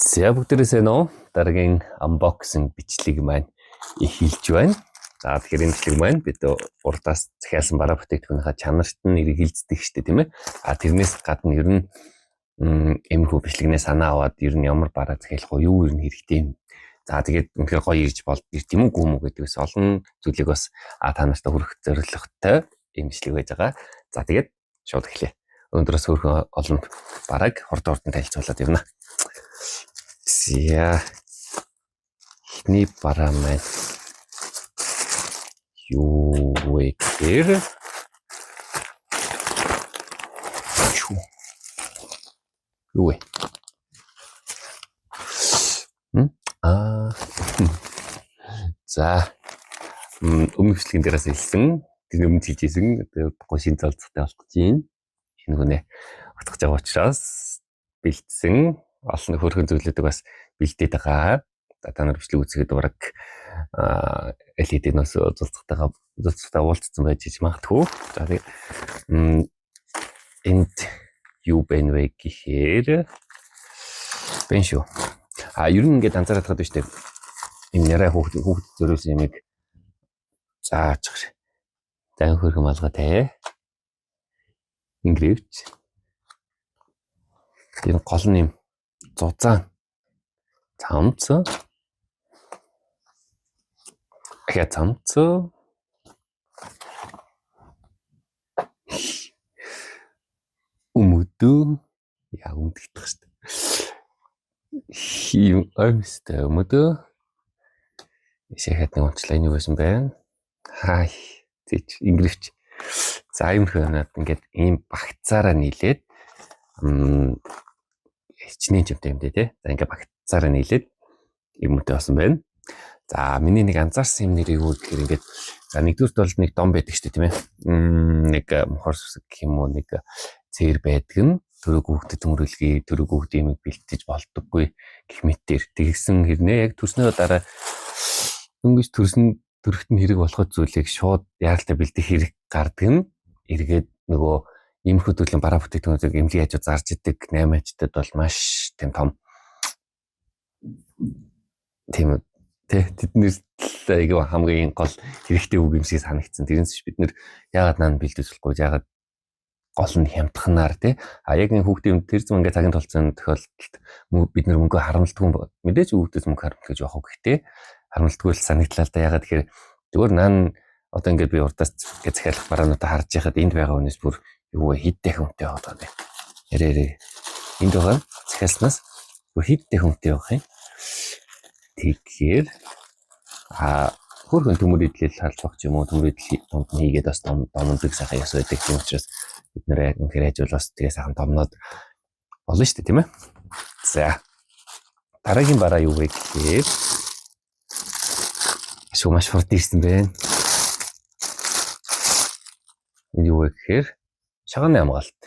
За, бүгдээрээ сайн уу? Дараагийн unboxing бичлэг маань эхэлж байна. За, тэгэхээр энэ бичлэг маань бид урдаас захиалсан бараа бүтээгдэхүүнийхээ чанарт нь эргэлздэг штэ, тийм ээ. А тэрнээс гадна ер нь иймэрхүү бичлэгнээ санаа аваад ер нь ямар бараа захиалах уу, юу ер нь хэрэгтэй юм. За, тэгээд үнэхээр гоё ирж бол ирд юм уу, гүм үү гэдгээс олон зүйлийг бас та нартай хүргэх зорилготой ийм бичлэг байж байгаа. За, тэгээд шууд эхлэе. Өнөөдрөөс хөөрхөн олон барааг хурдан хурдан танилцуулаад явна. За, эхний бараа маань юу вэ гэхээр юу вэ? Аа. За, өмнөх бичлэгэн дээрээс хэлсэн. Тэр өмнө хэлжсэн. Одоо удахгүй шинэ золцохтой болох гэж байна. Шинэ хүнээ утгаж байгаа учраас бэлдсэн. Олон хөөрхөн зүйлүүдийг бас бэлдээд байгаа. За, та нар бичлэг үзэхэд бараг аль хэдийнээс золцохтойгоо золцохтой уулзсан байж ич магадгүй. За, тэгээд энд юу байна вэ гэхээр бэн шүү. А ер нь ингээд анзаараад байгаа шүү дээ. Энэ яриа хүүхд хүүхд зориулсан юмыг заачих. За, хөрхөн малгай те. Ингэрвч. Тэр гол нь юм зузаан цамц. Ахя цамц. Өмөдөө. Яа өмдөгдөх шүү дээ. Хийм оймстой өмөдөө. Шахаад нэг унчлаа, энэ юу байсан бэ? Хай, зэч ингэрвч. За, иймэрхүү юмнууд ингээд ийм багцаараа нийлээд хичнээн чимтэй юм дээ тий. За, ингээд багцаараа нийлээд юм үүтэй болсон байна. За, миний нэг анзаарсан юм нэр юу гэхээр ингээд за нэгдүгüрт бол нэг дом байдаг шүү дээ, тийм ээ. Нэг мохор сүсэг гэх юм уу, нэг цээр байдаг нь төрөг хүүхдэд төмөрөлгий, төрөг хүүхд имийг бэлтгэж болдоггүй гэх мэтээр тэгсэн хэрнээ яг төрснөө дараа дөнгөж төрсөн төрөхт нь хэрэг болох зүйлийг шууд яаралтай бэлдэх хэрэг гардаг нь эргээд нөгөө иймэрхүү төрлийн бараа бүтээгдэхүүнүүдийг эмнэлгийн хажууд зарж идэг 8 ажтад бол маш тийм том тийм тий тэднэр айгүй хамгийн гол хэрэгтэй үг юм шиг санагдсан. Тэрнээс биш бид нэр яагаад наа бэлдэж болохгүй, яагаад гол нь хямдханаар тий. А яг энэ хүүхдийн тэр зам ингээд цагийн тулцсан тохиолдолд бид нар мөнгө харамлдаггүй, мэдээж хүүхдээс мөнгө харамлах гэж явах уу, гэхдээ харамлдаггүй л санагдлаа л да. Яагаад тэгэхээр зүгээр наан одоо ингээд би урдаас ингээд захиалах бараануудаа харж байхад энд байгаа хүнээс бүр юу вэ, хэд дахин үнэтэй байгаа юм бэ? Ярэ ярэ. Энд байгаа захиалснаас бүр хэд дахин үнэтэй байх юм. Тэгэхээр а хөөрхөн төмөр идлэл халдвах ч юм уу, төмөр идэл дунд нь хийгээд бас том домдог сайхан яс байдаг. Тийм учраас бид нэр яг үнэхээр ажил бас тэгээ сайхан томноод болно шүү дээ, тийм ээ. За, дараагийн бараа юу вэ гэхээр шүү маш хурд ирсэн байна. Энэ юу вэ гэхээр шагааны хамгаалт.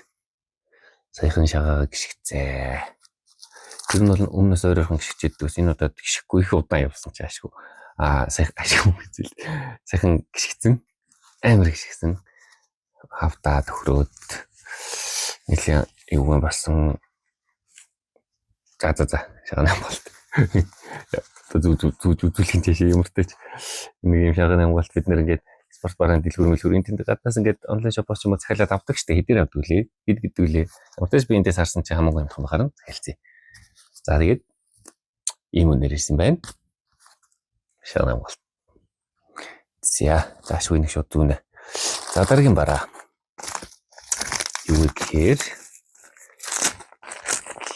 Саяхан шагаагаа гიშгцээ. Тэр нь бол өмнөөс ойрхон гიშгчээд ус энэ удаад гიშгэхгүй их удаан явсан чи ашгүй. Аа, саяхан ашгүй үзэл. Саяхан гიშгцэн. Амар гიშгсэн. Хавтаа төхрөөд нэлийн юу юм болсон. За за за шагааны хамгаалт. Одоо зүү зүү үзүүлэх юм чи ямартай ч нэг юм шагааны хамгаалт бид нэр ингээд спорт барын дэлгүүр мэлгүүр энэ тэнд гаднаас ингээд онлайн шопоос ч юм уу захиалаад авдаг штэ, хэдээр авдаг лээ, хэд гэдэг лээ. Ямартай ч би эндээс харсан чи хамаагүй юм харна захиалцъя. За, тэгээд ийм үнээр ирсэн байна. Шагааны хамгаалт. За, заашгүй нэг шууд зүүнэ. За, дараагийн бараа. Юу гэхээр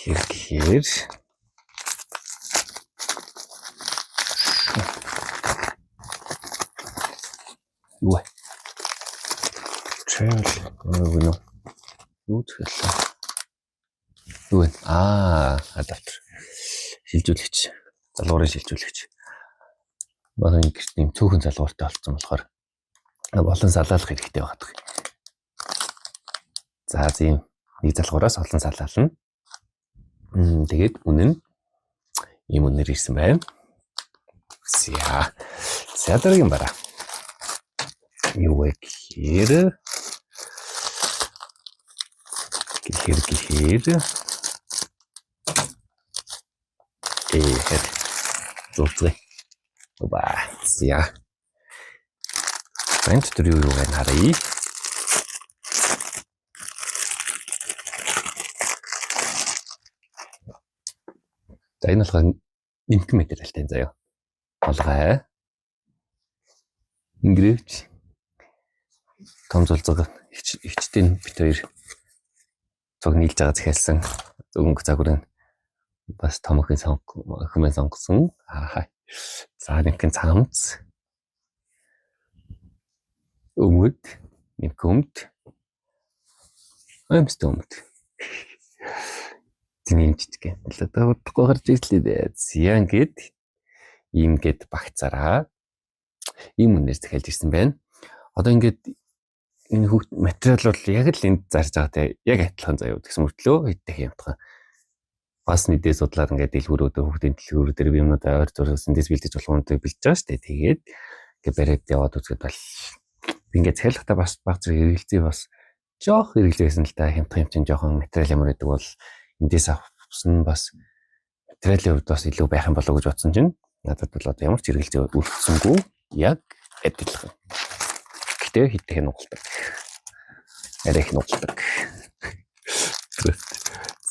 гэхээр юу вэ? Travel юу вэ? Юу захиаллаа? Юу вэ? Аа, адаптер. Шилжүүлэгч. Залгуурын шилжүүлэгч. Манай гэрт нэм цөөхөн залгууртай болцсон болохоор олон салаалах хэрэгтэй байгаа. За, тийм нэг залгуураас олон салаална. Тэгээд үнэн нь ийм үнээр ирсэн байна. За. За, дараагийн бараа. Юу вэ гэхээр гэхээр гэхээр Ээ зулцгая. Оба. За. Энэ дотор юу юу байна харъя. За, энэ болохоор нэмхэн материалтай заяа. Олгой. Ингэрээвч том зулцга эгчтэй бит хоёр цуг нийлж байгаа захиалсан. Өнгө загвар нь бас том охин охин сонгосон. Аа. За, нэмхэн цамц. Өмд, нэмхэн өмд. Өмстэй өмд. Зин юм жижиг юм. Л одоо удахгүй гарч ирлээ дээ. Зя, ингээд ийм гээд багцаараа ийм үнээр захиалж ирсэн байна. Одоо ингээд энэ хүүхд материал бол яг л энд зарж байгаа те яг адилхан заяа тэгсэн мөртлөө хэд дахин хямдхан. Бас мэдээ судлаад ингээд дэлгүүрүүд, хүүхдийн дэлгүүрүүд дээр юмнууд ойр зурсан дэс бэлдэж болох юмнуудыг бэлдэж байгаа шүү дээ. Тэгээд ингээд бариад яваад үзэхэд бол би ингээд захиалгатай бас баг зэрэг эргэлзээ, бас жоох эргэлзээсэн л та. Хямдхан юм чинь жоохон материал ямар гэдэг бол эндээс авсан бас материалын хувьд бас илүү байх юм болоо гэж бодсон чинь надад бол одоо ямар ч эргэлзээ үлдсэнгүй, яг адилхан. Гэтэ хэд дахин нугалдаг. Арай их нугалдаг.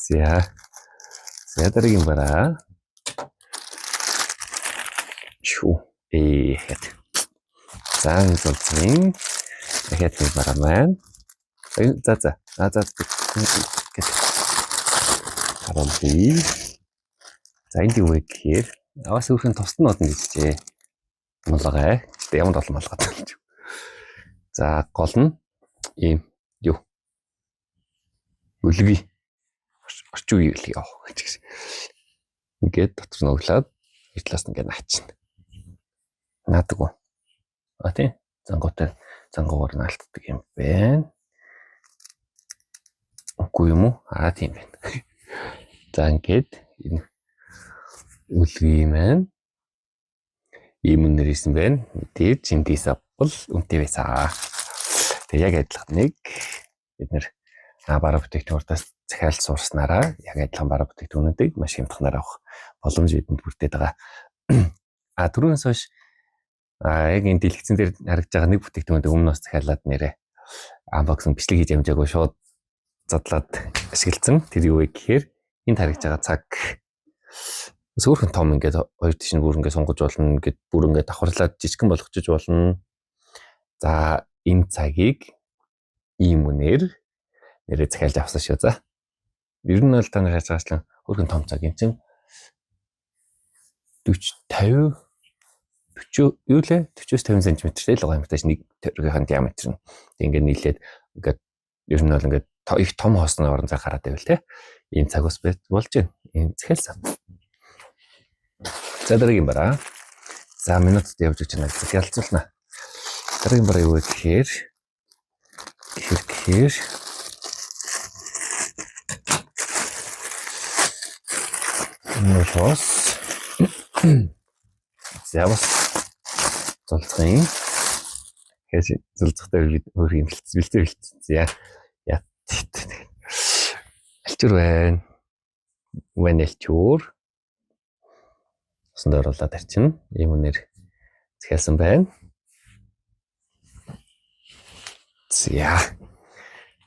За. За, дараагийн бараа. Шүү. Ээ хэд. За, энэ зулцын дахиад нэг бараа маань. За. А, за гэт. Харуулъя. За, энд юу вэ гэхээр аваас өөрхөн тусад нь одно гэжээ. Мулгай. Гэтэ ямар олон малгай болж. За, гол нь ийм юу? Үлгий. Орчин үеийн үлгий явах гэж гэсэн. Ингээд дотор нь өглөөд хоёр талаас нь ингээд наачна. Наадаг уу? А, тийм. Зангуутай, зангуугаар наалтдаг юм байна. Үгүй юм уу? Аа, тийм байна. За, ингээд энэ үлгий маань ийм үнээр исэн байна. Мэдээж эндээс авбал үнэтэй байсан. Тэгээ яг адилхан нэг бид нэр бараа бүтээгдэхүүнээс захиалж сурснараа яг адилхан бараа бүтээгдэхүүнүүдийг маш хямдханаар авах боломж бидэнд бүрдээд байгаа. А түрүүнээс хойш яг энэ дэлгэцэн дээр харагдж байгаа нэг бүтээгдэхүүнийг өмнөөс захиалаад нэрээ unboxing бичлэг хийж амжаагүй, шууд задлаад ашигласан. Тэр юу вэ гэхээр энд харагдж байгаа цаг сөөрхөн том, ингээд хоёр тийш нь бүр ингээд сунгаж болно, ингээд бүр ингээд давхарлаад жижигхэн болгочих болно. За, энэ цагийг ийм үнээр нэрээ захиалж авсан шүү. За. Ер нь бол та нар харж байгаачлан хөөрхөн том цаг юм чинь 40 50 40 юу лээ, 40-оос 50 см л байгаа юм тааш нэг төргийн диаметр нь. Тэг ингээд нийлээд ингээд ер нь бол ингээд их том хоосны орон зай гараад байвал те ийм цаг бас болж байна. Ийм захиалсан. За, дараагийн бараа. За, минутад явж гэж байна. Ялцуулна. Дараагийн бараа юу вэ гэхээр энэ бас за бас золцох юм. Тэгэхээр золцохтой бид өөр юм бэлтээ бэлтсэн. За, яа. Альчуур байна. Вэн альчуур. Усанд оруулаад арчина. Ийм үнээр захиалсан байна. За.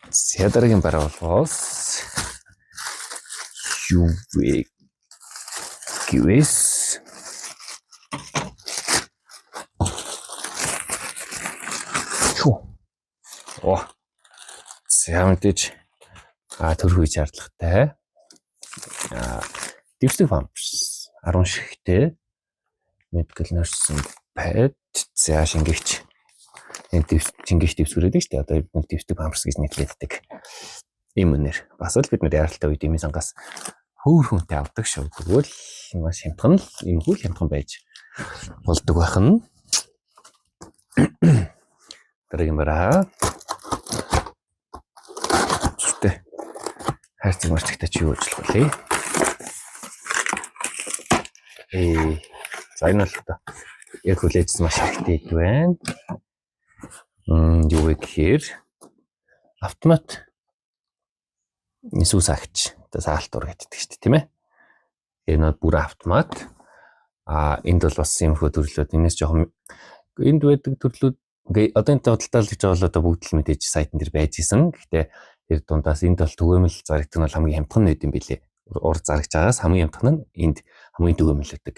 За, дараагийн бараа болохоос юу вэ гэвээс Хүү. О. За, мэдээж төрхүй шаардлагатай. Дэвсдэг памперс 10 шигтэй medical nursing pad, за, шингээгч, энэ шингээгч дэвсгэрээд шүү дээ. Одоо бид нар дэвсдэг памперс гэж нэрлэдэг. Ийм үнээр. Бас л бид нар яаралтай үед имийн сангаас хөөр хүнтэй авдаг шүү. Тэгвэл маш хямдхан л, ийм хүү хямдхан байж болдог байх нь. Дараагийн бараа. Зүртэй. Хайрцаг марцагтай чи юу ажиллах вэ? За, энэ бол одоо яг хүлээжсэн маш хэрэгтэй байна. Юу вэ гэхээр автомат сүү саагч, одоо саалтуур гэдэг шүү дээ, тийм ээ. Энэ бол бүр автомат. Энд бол бас иймэрхүү төрлүүд. Энэс жоохон энд байдаг төрлүүд ингээ одоо энэ худалдаалж байгаа бол одоо бүгд л мэдээж сайтн дээр байж исэн. Гэхдээ тэр дундаас энд бол түгээмэл зарагдах нь бол хамгийн хямдхан нь байд юм билээ. Урд зарагч байгаас хамгийн хямдхан нь энд хамгийн түгээмэл байдаг.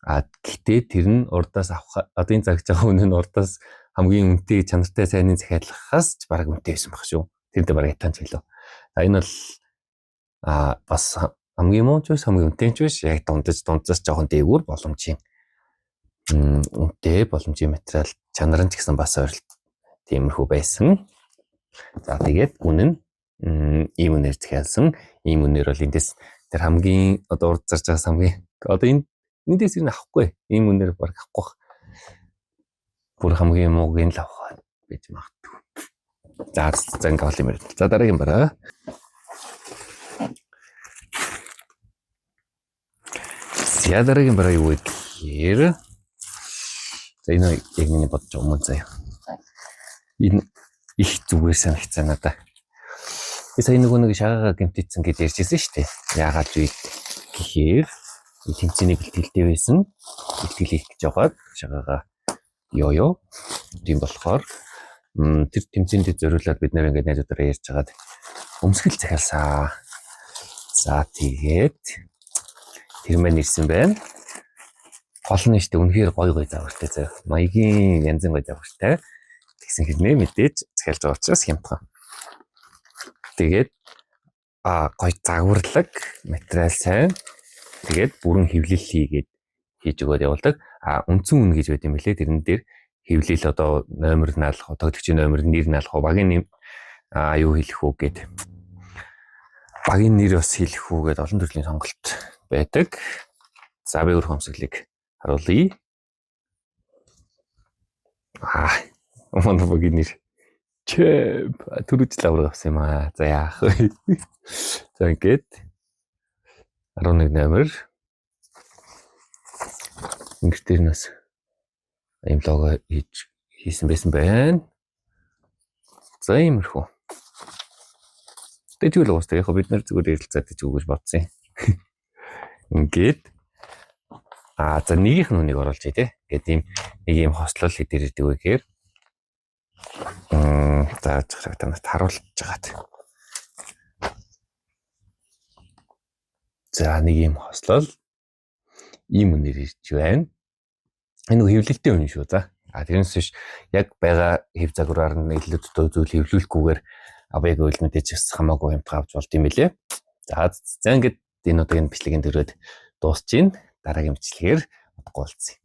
Гэхдээ тэр нь урдаас авах одоо энэ зарагч байгаа үнэ нь урдаас хамгийн үнэтэй чанартай сайныг захиалгахаас ч бараг үнэтэй байсан баг шүү. Тэрнтэй бараг ятан ч хэлв. За энэ бол бас хамгийн муу ч биш, хамгийн үнэтэй ч биш, яг дунджаас жоохон дээгүүр боломжийн үнэтэй боломжийн материал, чанар нь ч гэсэн бас ойролт тиймэрхүү байсан. За тэгээд үнэ нь ийм үнээр захиалсан. Ийм үнээр бол эндээс тэр хамгийн одоо урд зарж байгаас хамгийн одоо энэ эндээс энэ авахгүй. Ийм үнээр бараг авахгүй. Бүр хамгийн мууг нь л авах байж магадгүй. За за ингээ бол юм байна. За дараагийн бараа. За дараагийн бараа юу вэ гэхээр за энэ яг миний бодож байгаа юм заяа. Энэ их зүгээр санагцсан надаа. Би сая нөгөө нэг шагаагаа гэмтээсэн гэж ярьжсэн шүү дээ. Яагаад вэ гэхээр тэмцээний бэлтгэлтэй байсан. Бэлтгэл хийх гэж байгаад шагаагаа ёо. Тийм болохоор тэр тэмцээнд зориулаад бид нэр ингээд найзуудаараа ярьж хагаад өмсгөл захиалсан. За тэгээд тэр маань ирсэн байна. Гол нь шүү дээ үнэхээр гоё гоё загвартай заяа. Маягийн янзын гоё загвартай. Тэгсэн хэрнээ мэдээж захиалж байгаа учраас хямдхан. Тэгээд гоё загварлаг, материал сайн. Тэгээд бүрэн хэвлэл хийгээд хийж өгөөд явуулдаг. Үндсэн үн гэж байд юм билээ. Тэрэн дээр хэвлэл одоо номер наалах, тоглогчийн номер, нэр наалах, багийн юу хэлэх үү гэд. Багийн нэр бас хэлэх үү гэд олон төрлийн сонголт байдаг. За би өөр хомсоглыг харуулъя. Манай багийн нэр. Чэп түрүү жил авраг авсан юм аа. За яах вэ? За ингээд 11 номер. Ингэр дээр нас ийм лого хийсэн байсан байна. За иймэрхүү. Тэжгүй л уустай. Яг бид нар зүгээр ярилцаад гэж үгэж бодсон юм. Ингээд за нэгийнх нь үнийг оруулж тий. Ингээд ийм нэг ийм хослол хэдэр ирдэг вэ гэхээр за та нарт харуулж байгаад. За нэг ийм хослол ийм үнээр ирж байна. Энэ хэвлэлтэй үн шүү за. Тэрнээс биш яг байгаа хэв загвараар нь илүү дутуу зүйл хэвлүүлэхгүйгээр авъя гэвэл мэдээж бас хамаагүй хямдхан авч болд юм билээ. За за ингээд энэ удаагийн бичлэгийн дөрөөд дуусч байна. Дараагийн бичлэгээр удахгүй уулзъя.